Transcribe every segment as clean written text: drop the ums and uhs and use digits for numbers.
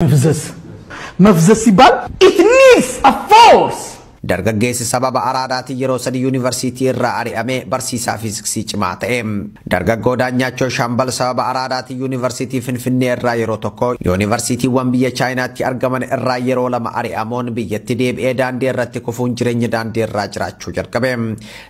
መፍዘዝ መፍዘዝ ሲባል it needs a force. Dargaggeessi sababa araadaatiin yeroo sadi yuunivarsiitii irraa ari'ame barsiisaa fiiziksii cimaa ta'e. Dargaggoo Daanyaachoo Shaambal sababa araadaatiin yuunivarsiitii Finfinnee irraa yeroo tokko, yuunivarsiitiiwwan biyya Chaayinaatti argaman irraa yeroo lama ari'amuun biyyatti deebi'ee daandii irratti kufuun jireenya daandii irraa jiraachuu jalqabe.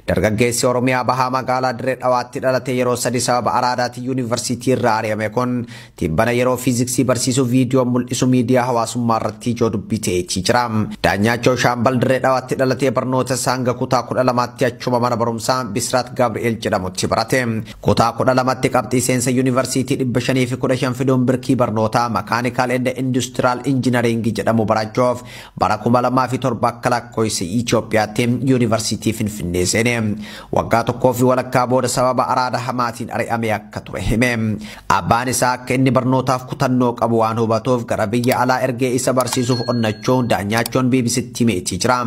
Dargaggeessi Oromiyaa Bahaa magaalaa Dirree Dhawaatti dhalate yeroo sadi sababa araadaatiin yuunivarsiitii irraa ari'ame kun tibbana yeroo fiiziksii barsiisuu viidiyoo mul'isu miidiyaa hawaasummaa irratti ijoo dubbii ta'eetii jira. Daanyaachoo Shaambal Dirree Dhawaatti dhalatee barnoota isaa hanga kutaa 12tti achuma mana barumsaa Bisraat Gabri'eel jedhamutti barate. Kutaa 12tti qabxii seensa yuunivarsiitii 515 fiduun birkii barnootaa Mechanical and Industrial Engineering jedhamu barachuuf bara 2007 akka lakkoofsa Itoophiyaatti yuunivarsiitii Finfinnee seene. Waggaa tokkoo fi walakkaa booda sababa araada hamaatiin ari'amee akka ture hime. Abbaan isaa akka inni barnootaaf kutannoo qabu waan hubatuuf gara biyya alaa ergee isa barsiisuuf onnachuun Daanyaachoon BBCtti himeetii jira.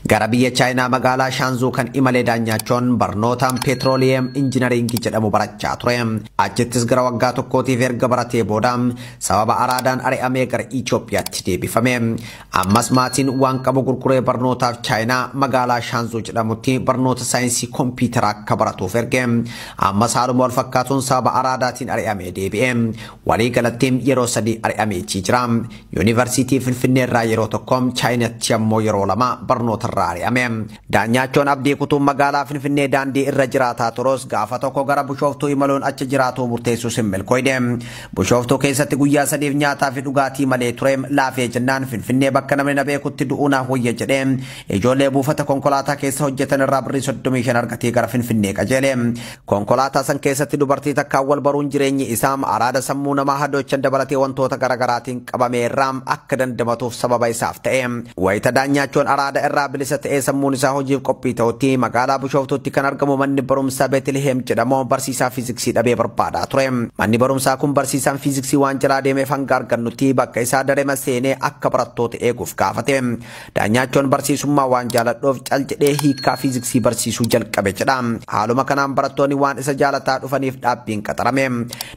Gara biyya Chaayinaa magaalaa Shaanzuu kan imale Daanyaachoon barnootaan Petroleum Engineering jedhamu barachaa ture. Achittis gara waggaa tokkootiif erga baratee booda sababa araadaan ari'amee gara Itoophiyaatti deebifame. Ammas maatiin waan qabu gurguree barnootaaf Chaayinaa magaalaa Shaanzuu jedhamutti barnoota saayinsii kompiitaraa akka baratuuf erge. Ammas haaluma wal fakkaatuun sababa araadaatiin ari'amee deebi'e. Walii galatti yeroo sadi ari'ameetii jira. Yuunivarsiitii Finfinnee irraa yeroo tokko, Chaayinaatti ammoo yeroo lama barnoota irraa ari'ame. Daanyaachoon abdii kutuun magaalaa Finfinnee daandii irra jiraataa turus gaafa tokko gara Bishooftuu imaluun achi jiraatuu murteessuus hin milkoofne. Bishooftuu keessatti guyyaa 3f nyaataa fi dhugaatii malee ture. Laafee jennaan Finfinnee bakka namni na beekutti du'uu naaf wayya jedhee ijoollee buufata konkolaataa keessa hojjetan irraa birrii 35 argatee gara Finfinnee qajeele. Konkolaataa san keessatti dubartii takkaan wal baruun jireenyi isaa araada sammuu namaa hadoochan dabalatee wantoota garaagaraatiin qabame irraa akka dandamatuuf sababa isaaf ta'e. Wayita Daanyaachoon araada irraa bilisa ta'ee sammuun isaa hojiif qophii ta'utti magaalaa Bishooftuutti kan argamu manni barumsaa Beetliheem jedhamu barsiisaa fiiziksii dhabee barbaadaa ture. Manni barumsaa kun barsiisaan fiiziksii waan jalaa deemeef hanga argannutti bakka isaa dareema seenee akka barattoota eeguuf gaafate. Daanyaachoon barsiisummaa waan jaaladhuuf cal jedhee hiikkaa fiiziksii barsiisuu jalqabe jedha. Haaluma kanaan barattoonni waan isa jaalataa dhufaniif dhaabbiin qaxarame.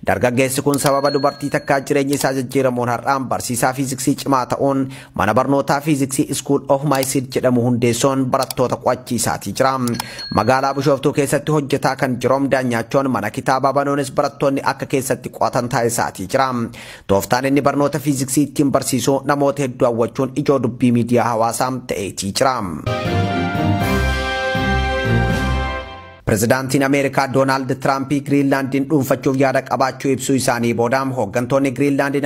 Dargaggeessi kun sababa dubartii takkaa jireenyi isaa jijjiiramuun har'aan barsiisaa fiiziksii cimaa ta'uun mana barnootaa fiiziksii School of Mysid jedhamu hundeessuun barattoota qo'achiisaatii jira. Magaalaa Bishooftuu keessatti hojjetaa kan jiru Daanyaachoon mana kitaabaa banuunis barattoonni akka keessatti qo'atan taasisaatii jira. Tooftaan inni barnoota fiiziksii ittiin barsiisu namoota hedduu hawwachuun ijoo dubbii miidiyaa hawaasaa ta'eetii jira. Pirezidaantiin Ameerikaa Doonaald Tiraamp Giriinlaandiin dhuunfachuuf yaada qabaachuu ibsuu isaanii booda hooggantoonni Giriinlaandii